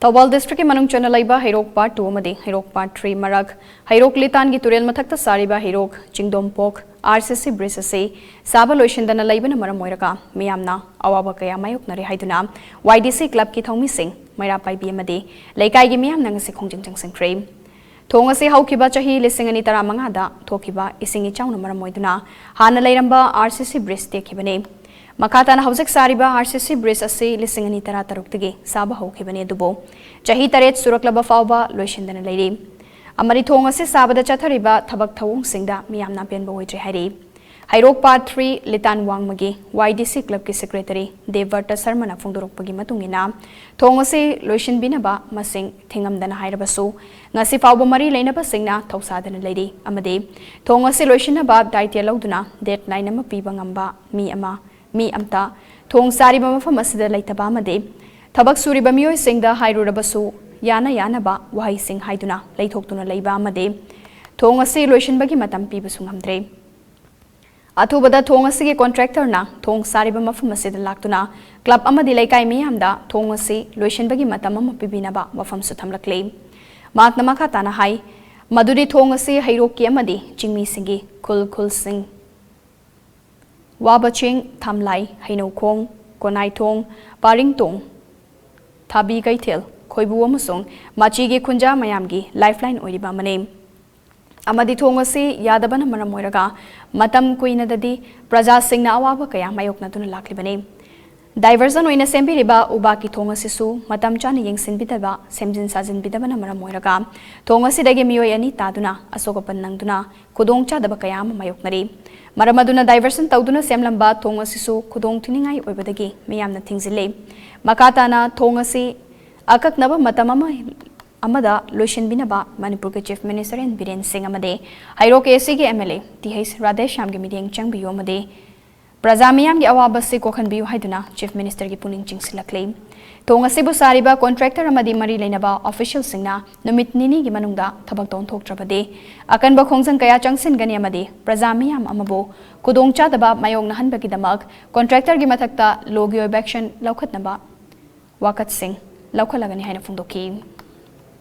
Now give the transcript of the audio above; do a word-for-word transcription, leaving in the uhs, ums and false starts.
ꯊꯧꯕꯥꯜ ꯗꯤꯁꯇ꯭ꯔꯤꯛꯀꯤ ꯃꯅꯨꯡ ꯆꯟꯅ ꯂꯩꯕ ꯍꯩꯔꯣꯛ ꯄꯥꯔꯠ ꯇꯨ ꯑꯃꯗꯤ ꯍꯩꯔꯣꯛ ꯄꯥꯔꯠ ꯊ꯭ꯔꯤ ꯃꯔꯛ ꯍꯩꯔꯣꯛ ꯂꯤꯇꯥꯟꯒꯤ ꯇꯨꯔꯦꯜ ꯃꯊꯛꯇ ꯁꯥꯔꯤꯕ ꯍꯩꯔꯣꯛ ꯆꯤꯡꯗꯣꯝꯄꯣꯛ ꯑꯥꯔ ꯁꯤ ꯁꯤ ꯕ꯭ꯔꯤꯖ ꯑꯁꯤ ꯁꯥꯕ ꯂꯣꯏꯁꯤꯟꯗꯅ ꯂꯩꯕꯅ ꯃꯔꯝ ꯑꯣꯏꯔꯒ ꯃꯤꯌꯥꯝꯅ ꯑꯋꯥꯕ ꯀꯌꯥ ꯃꯥꯌꯣꯛꯅꯔꯤ ꯍꯥꯏꯗꯨꯅ ꯋꯥꯏ ꯗꯤ ꯁꯤ ꯀ꯭ꯂꯕꯀꯤ ꯊꯧꯃꯤꯁꯤꯡ, ꯃꯩꯔꯥ ꯄꯥꯏꯕꯤ ꯑꯃꯗꯤ ꯂꯩꯀꯥꯏꯒꯤ ꯃꯤꯌꯥꯝꯅ ꯉꯁꯤ ꯈꯣꯡꯖꯪ ꯆꯪꯁꯤꯟꯈ꯭ꯔꯦ꯫ ꯊꯣꯡ ꯑꯁꯤ ꯍꯧꯈꯤꯕ ꯆꯍꯤ ꯂꯤꯁꯤꯡ ꯑꯅꯤ ꯇꯔꯥꯃꯉꯥꯗ ꯊꯣꯛꯈꯤꯕ ꯏꯁꯤꯡ ꯏꯆꯥꯎꯅ ꯃꯔꯝ ꯑꯣꯏꯗꯨꯅ ꯍꯥꯟꯅ ꯂꯩꯔꯝꯕ ꯑꯥꯔ ꯁꯤ ꯁꯤ ꯕ꯭ꯔꯤꯖ ꯇꯦꯛꯈꯤꯕꯅꯤ꯫ ꯃꯈꯥ ꯇꯥꯅ ꯍꯧꯖꯤꯛ ꯁꯥꯔꯤꯕ ꯑꯥꯔ ꯁꯤ ꯁꯤ ꯕ꯭ꯔꯤꯖ ꯑꯁꯤ ꯂꯤꯁꯤꯡ ꯑꯅꯤ ꯇꯔꯥ ꯇꯔꯨꯛꯇꯒꯤ ꯁꯥꯕ ꯍꯧꯈꯤꯕꯅꯤ, ꯑꯗꯨꯕꯨ ꯆꯍꯤ ꯇꯔꯦꯠ ꯁꯨꯔꯛꯂꯕ ꯐꯥꯎꯕ ꯂꯣꯏꯁꯤꯟꯗꯅ ꯂꯩꯔꯤ꯫ ꯑꯃꯗꯤ ꯊꯣꯡ ꯑꯁꯤ ꯁꯥꯕꯗ ꯆꯠꯊꯔꯤꯕ ꯊꯕꯛ ꯊꯧꯑꯣꯡꯁꯤꯡꯗ ꯃꯤꯌꯥꯝꯅ ꯑꯄꯦꯟꯕ ꯑꯣꯏꯗ꯭ꯔꯦ ꯍꯥꯏꯔꯤ꯫ ꯍꯩꯔꯣꯛ ꯄꯥꯔꯠ ꯊ꯭ꯔꯤ ꯂꯤꯇꯥꯟ ꯋꯥꯡꯃꯒꯤ ꯋꯥꯏ ꯗꯤ ꯁꯤ ꯀ꯭ꯂꯕꯀꯤ ꯁꯦꯀ꯭ꯔꯦꯇꯔꯤ ꯗꯦꯕꯕ꯭ꯔꯇ ꯁꯔꯃꯅ ꯐꯣꯡꯗꯣꯔꯛꯄꯒꯤ ꯃꯇꯨꯡ ꯏꯟꯅ, ꯊꯣꯡ ꯑꯁꯤ ꯂꯣꯏꯁꯤꯟꯕꯤꯅꯕ ꯃꯁꯤꯡ ꯊꯤꯉꯝꯗꯅ ꯍꯥꯏꯔꯕꯁꯨ, ꯉꯁꯤ ꯐꯥꯎꯕ ꯃꯔꯤ ꯂꯩꯅꯕꯁꯤꯡꯅ ꯊꯧꯁꯥꯗꯅ ꯂꯩꯔꯤ ꯑꯃꯗꯤ ꯊꯣꯡ ꯑꯁꯤ ꯂꯣꯏꯁꯤꯟꯅꯕ ꯗꯥꯏꯇ꯭ꯌ ꯂꯧꯗꯨꯅ ꯗꯦꯗꯂꯥꯏꯟ ꯑꯃ ꯄꯤꯕ ꯉꯝꯕ ꯃꯤ ꯑꯃ, ꯃꯤ ꯑꯝꯇ ꯊꯣꯡ ꯁꯥꯔꯤꯕ ꯃꯐꯝ ꯑꯁꯤꯗ ꯂꯩꯇꯕ ꯑꯃꯗꯤ ꯊꯕꯛ ꯁꯨꯔꯤꯕ ꯃꯤꯑꯣꯏꯁꯤꯡꯗ ꯍꯥꯏꯔꯨꯔꯕꯁꯨ ꯌꯥꯅ ꯌꯥꯅꯕ ꯋꯥꯍꯩꯁꯤꯡ ꯍꯥꯏꯗꯨꯅ ꯂꯩꯊꯣꯛꯇꯨꯅ ꯂꯩꯕ ꯑꯃꯗꯤ ꯊꯣꯡ ꯑꯁꯤ ꯂꯣꯏꯁꯤꯟꯕꯒꯤ ꯃꯇꯝ ꯄꯤꯕꯁꯨ ꯉꯝꯗ꯭ꯔꯦ꯫ ꯑꯊꯨꯕꯗ ꯊꯣꯡ ꯑꯁꯤꯒꯤ ꯀꯣꯟꯇ꯭ꯔꯦꯛꯇꯔꯅ ꯊꯣꯡ ꯁꯥꯔꯤꯕ ꯃꯐꯝ ꯑꯁꯤꯗ ꯂꯥꯛꯇꯨꯅ ꯀ꯭ꯂꯕ ꯑꯃꯗꯤ ꯂꯩꯀꯥꯏ ꯃꯤꯌꯥꯝꯗ ꯊꯣꯡ ꯑꯁꯤ ꯂꯣꯏꯁꯤꯟꯕꯒꯤ ꯃꯇꯝ ꯑꯃ ꯄꯤꯕꯤꯅꯕ ꯋꯥꯐꯝꯁꯨ ꯊꯝꯂꯛꯂꯤ꯫ ꯃꯍꯥꯛꯅ ꯃꯈꯥ ꯇꯥꯅ ꯍꯥꯏ, ꯃꯗꯨꯗꯤ ꯊꯣꯡ ꯑꯁꯤ ꯍꯩꯔꯣꯛꯀꯤ ꯑꯃꯗꯤ ꯆꯤꯡꯃꯤꯁꯤꯡꯒꯤ ꯈꯨꯜ ꯈꯨꯜꯁꯤꯡ, ꯋꯥꯕꯆꯤꯡ, ꯊꯥꯝꯂꯥꯏ, ꯍꯩꯅꯧꯈꯣꯡ, ꯀꯣꯅꯥꯏꯊꯣꯡ, ꯄꯥꯔꯤꯡꯇꯣꯡ, ꯊꯥꯕꯤ ꯀꯩꯊꯦꯜ, ꯈꯣꯏꯕꯨ ꯑꯃꯁꯨꯡ ꯃꯥꯆꯤꯒꯤ ꯈꯨꯟꯖꯥ ꯃꯌꯥꯝꯒꯤ ꯂꯥꯏꯐꯂꯥꯏꯟ ꯑꯣꯏꯔꯤꯕ ꯑꯃꯅꯤ꯫ ꯑꯃꯗꯤ ꯊꯣꯡ ꯑꯁꯤ ꯌꯥꯗꯕꯅ ꯃꯔꯝ ꯑꯣꯏꯔꯒ ꯃꯇꯝ ꯀꯨꯏꯅꯗꯗꯤ ꯄ꯭ꯔꯖꯥꯁꯤꯡꯅ ꯑꯋꯥꯕ ꯀꯌꯥ ꯃꯥꯌꯣꯛꯅꯗꯨꯅ ꯂꯥꯛꯂꯤꯕꯅꯤ꯫ ꯗꯥꯏꯚꯔꯖꯟ ꯑꯣꯏꯅ ꯁꯦꯝꯕꯤꯔꯤꯕ ꯎꯕꯥꯛꯀꯤ ꯊꯣꯡ ꯑꯁꯤꯁꯨ ꯃꯇꯝ ꯆꯥꯅ ꯌꯦꯡꯁꯤꯟꯕꯤꯗꯕ, ꯁꯦꯝꯖꯤꯟ ꯁꯥꯖꯤꯟꯕꯤꯗꯕꯅ ꯃꯔꯝ ꯑꯣꯏꯔꯒ ꯊꯣꯡ ꯑꯁꯤꯗꯒꯤ ꯃꯤꯑꯣꯏ ꯑꯅꯤ ꯇꯥꯗꯨꯅ ꯑꯁꯣꯛ ꯑꯄꯟ ꯅꯪꯗꯨꯅ ꯈꯨꯗꯣꯡꯆꯥꯗꯕ ꯀꯌꯥ ꯑꯃ ꯃꯥꯌꯣꯛꯅꯔꯤ꯫ ꯃꯔꯝ ꯑꯗꯨꯅ ꯗꯥꯏꯚꯔꯁꯟ ꯇꯧꯗꯨꯅ ꯁꯦꯝꯂꯝꯕ ꯊꯣꯡ ꯑꯁꯤꯁꯨ ꯈꯨꯗꯣꯡ ꯊꯤꯅꯤꯡꯉꯥꯏ ꯑꯣꯏꯕꯗꯒꯤ ꯃꯤꯌꯥꯝꯅ ꯊꯤꯡꯖꯤꯜꯂꯤ꯫ ꯃꯈꯥ ꯇꯥꯅ ꯊꯣꯡ ꯑꯁꯤ ꯑꯀꯛꯅꯕ ꯃꯇꯝ ꯑꯃ, ꯑꯃꯗ ꯂꯣꯏꯁꯤꯟꯕꯤꯅꯕ ꯃꯅꯤꯄꯨꯔꯒꯤ ꯆꯤꯐ ꯃꯤꯅꯤꯁꯇꯔ ꯑꯦꯟ ꯕꯤꯔꯦꯟ ꯁꯤꯡ ꯑꯃꯗꯤ ꯍꯩꯔꯣꯛ ꯑꯦ ꯁꯤꯒꯤ M L A T H ꯔꯥꯙꯦꯁ꯭ꯌꯥꯝꯒꯤ ꯃꯤꯠꯌꯦꯡ ꯆꯪꯕꯤꯌꯨ ꯑꯃꯗꯤ ꯄ꯭ꯔꯖꯥ ꯃꯤꯌꯥꯝꯒꯤ ꯑꯋꯥꯕꯁꯤ ꯀꯣꯛꯍꯟꯕꯤꯌꯨ ꯍꯥꯏꯗꯨꯅ ꯆꯤꯐ ꯃꯤꯅꯤꯁꯇꯔꯒꯤ ꯄꯨꯛꯅꯤꯡ ꯆꯤꯡꯁꯤꯜꯂꯛꯂꯤ꯫ ꯊꯣꯡ ꯑꯁꯤꯕꯨ ꯁꯥꯔꯤꯕ ꯀꯣꯟꯇ꯭ꯔꯦꯛꯇꯔ ꯑꯃꯗꯤ ꯃꯔꯤ ꯂꯩꯅꯕ ꯑꯣꯐꯤꯁꯤꯌꯦꯜꯁꯤꯡꯅ ꯅꯨꯃꯤꯠ ꯅꯤꯅꯤꯒꯤ ꯃꯅꯨꯡꯗ ꯊꯕꯛ ꯇꯧꯊꯣꯛꯇ꯭ꯔꯕꯗꯤ ꯑꯀꯟꯕ ꯈꯣꯡꯖꯪ ꯀꯌꯥ ꯆꯪꯁꯤꯟꯒꯅꯤ ꯑꯃꯗꯤ ꯄ꯭ꯔꯖꯥ ꯃꯤꯌꯥꯝ ꯑꯃꯕꯨ ꯈꯨꯗꯣꯡꯆꯥꯗꯕ ꯃꯥꯌꯣꯛꯅꯍꯟꯕꯒꯤꯗꯃꯛ ꯀꯣꯟꯇ꯭ꯔꯦꯛꯇꯔꯒꯤ ꯃꯊꯛꯇ ꯂꯣꯒꯤ ꯑꯣꯏꯕ ꯑꯦꯛꯁꯟ ꯂꯧꯈꯠꯅꯕ ꯋꯥꯀꯠꯁꯤꯡ ꯂꯧꯈꯠꯂꯒꯅꯤ ꯍꯥꯏꯅ ꯐꯣꯡꯗꯣꯛꯈꯤ꯫